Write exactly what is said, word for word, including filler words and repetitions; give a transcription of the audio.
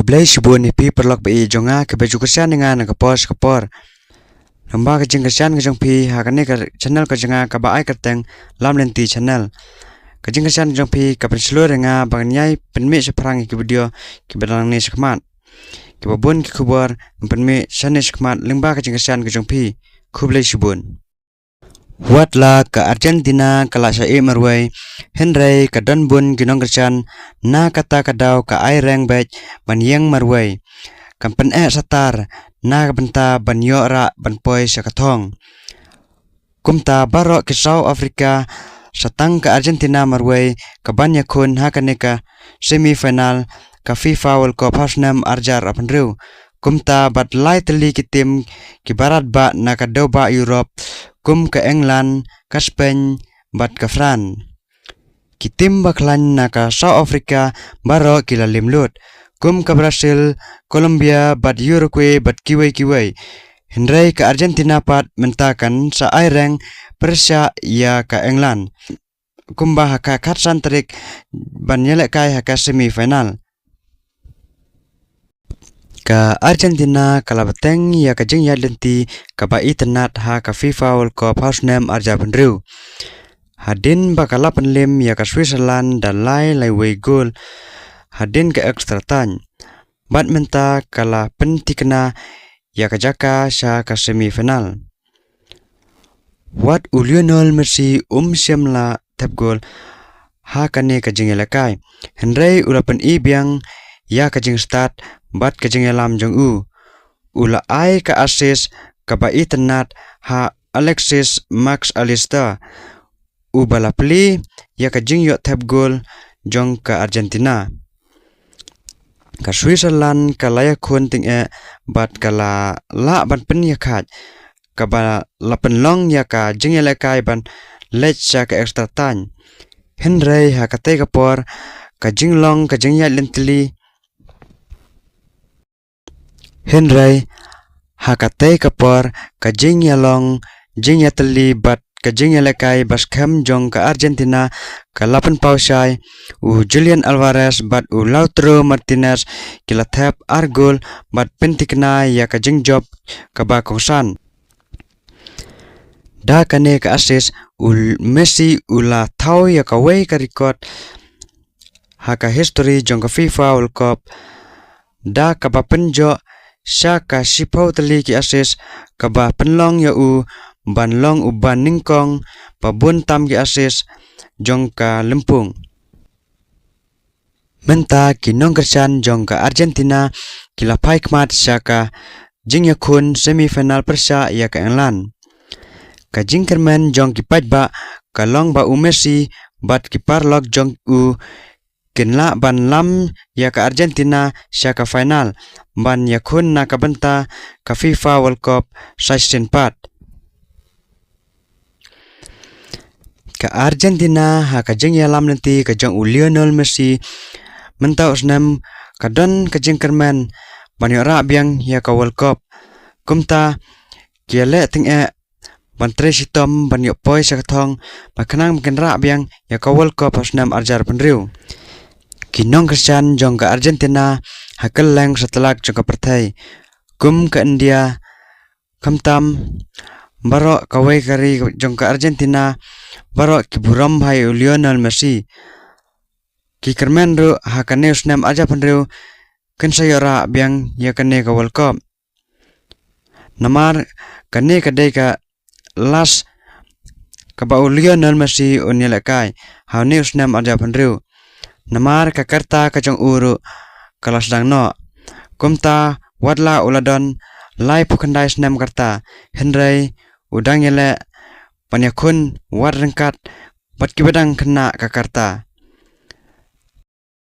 Khublei shibun ïa phi paralok ba ïeit jong nga, kiba ju kyrshan ïa nga na ka por sha ka por. Lyngba ka jingkyrshan ka jong phi ha kane ka channel ka jong nga kaba ai kyrteng Lam Lynti Channel. Ka jingkyrshan ka jong phi ka pynshlur ïa nga ba ngan ïai pynmih shaphrang ïa ki video kiba dang nangne shakhmat. Kiba bun ki khubor ngan pynmih shane shakhmat lyngba ka jingkyrshan ka jong phi. Khublei shibun. Wat la ka Argentina ka la shah ïeh marwei, hynrei ka don bun ki nongkyrshan na kata ka daw ka ai reng beit ban ïeng marwei. Kan pyneh satar na ka bynta ban ïoh rah ban poi sha ka thong. Kumta baroh ki South Africa sa tang ka Argentina marwei kaban ïakhun ha kane ka semi final ka FIFA World Cup ha u snem arhajar arphew hynriew. Kumta bad lai tylli ki tim kiba radbah na ka dewbah Europe, kum ka England, ka Spain bad ka France. Ki tim ba khlaiñ na ka South Africa baroh ki la lem lut, kum ka Brazil, Colombia bad Uruguay bad kiwei kiwei. Hynrei ka Argentina pat mynta kan sa ai reng pyrshah ïa ka England, kumba ha ka khatsan tarik ban ïalehkai ha ka semi final. Ka Argentina ka la bteng ïa ka jingïaid lynti kaba itynnad ha ka FIFA World Cup ha u snem arhajar arphew hynriew, hadien ba ka la pynlem ïa ka Switzerland da lai laiwei gol hadien ka extra time. Bad mynta ka la pynthikna ïa ka jaka sha ka semi final. Wat u Lionel Messi um shym la thep gol ha kane ka jingïalehkai, hynrei u la pyni biang ïa ka jingstad bad ka jingïalam jong u. U la ai ka assist kaba itynnad ha Alexis Mac Allister, uba la plie ïa ka jingïoh thep gol jong ka Argentina. Ka Switzerland ka la ïakhun tyngeh bad ka la lah ban pynïakhaid, kaba la pynlong ïa ka jingïalehkai ban leit sha ka extra time. Hynrei ha katei ka por ka jinglong ka jingïaid lynti, hynrei ha katei ka por ka jingïalong jingïatylli bad ka jingïalehkai ba skhem jong ka Argentina ka la pynpaw shai. U Julian Alvarez bad u Lautaro Martinez ki la thep ar gol bad pynthikna ïa ka jingjop kaba kongsan. Da kane ka assist u Messi u la thaw ïa kawei ka record ha ka history jong ka FIFA World Cup, da kaba pynjot sha ka shiphew tylli ki assist, kaba pynlong ïa u ban long uba nyngkong ba bun tam ki assist jong ka lympung. Mynta ki nongkyrshan jong ka Argentina ki la phai khmat sha ka jingïakhun semi final pyrshah ïa ka England. Ka jingkyrmen jong ki paidbah ka long ba u Messi bad ki paralok jong u kin lah ban lam ïa ka Argentina sha ka final ban ïakhun na ka bynta ka FIFA World Cup sa shisien pat. Ka Argentina ha ka jingïalam lynti ka jong u Lionel Messi mynta u snem ka don ka jingkyrmen ban ïoh rah biang ïa ka World Cup. Kumta ki ïaleh tyngeh ban trei shitom ban ïoh poi sha ka thong ba khnang ba kin rah biang ïa ka World Cup ha u snem arhajar arphew hynriew. Ki nongkyrshan jong ka Argentina ha kylleng satlak jong ka pyrthei, kum ka India, khamtam baroh kawei ka ri jong ka Argentina, baroh ki burom bha ïa u Lionel Messi. Ki kyrmen ruh ha kane u snem arhajar arphew hynriew kin sa ïoh rah biang ïa kane ka World Cup. Namar kane ka dei ka last kaba u Lionel Messi un ïalehkai ha une u snem arhajar arphew hynriew. Namar ka karta ka jong u ruh ka la sdang noh. Kumta wat la u la don laiphew khyndai snem karta, hynrei u dang ïaleh ban ïakhun wat ryngkat bad kiba dang khynnah ka karta.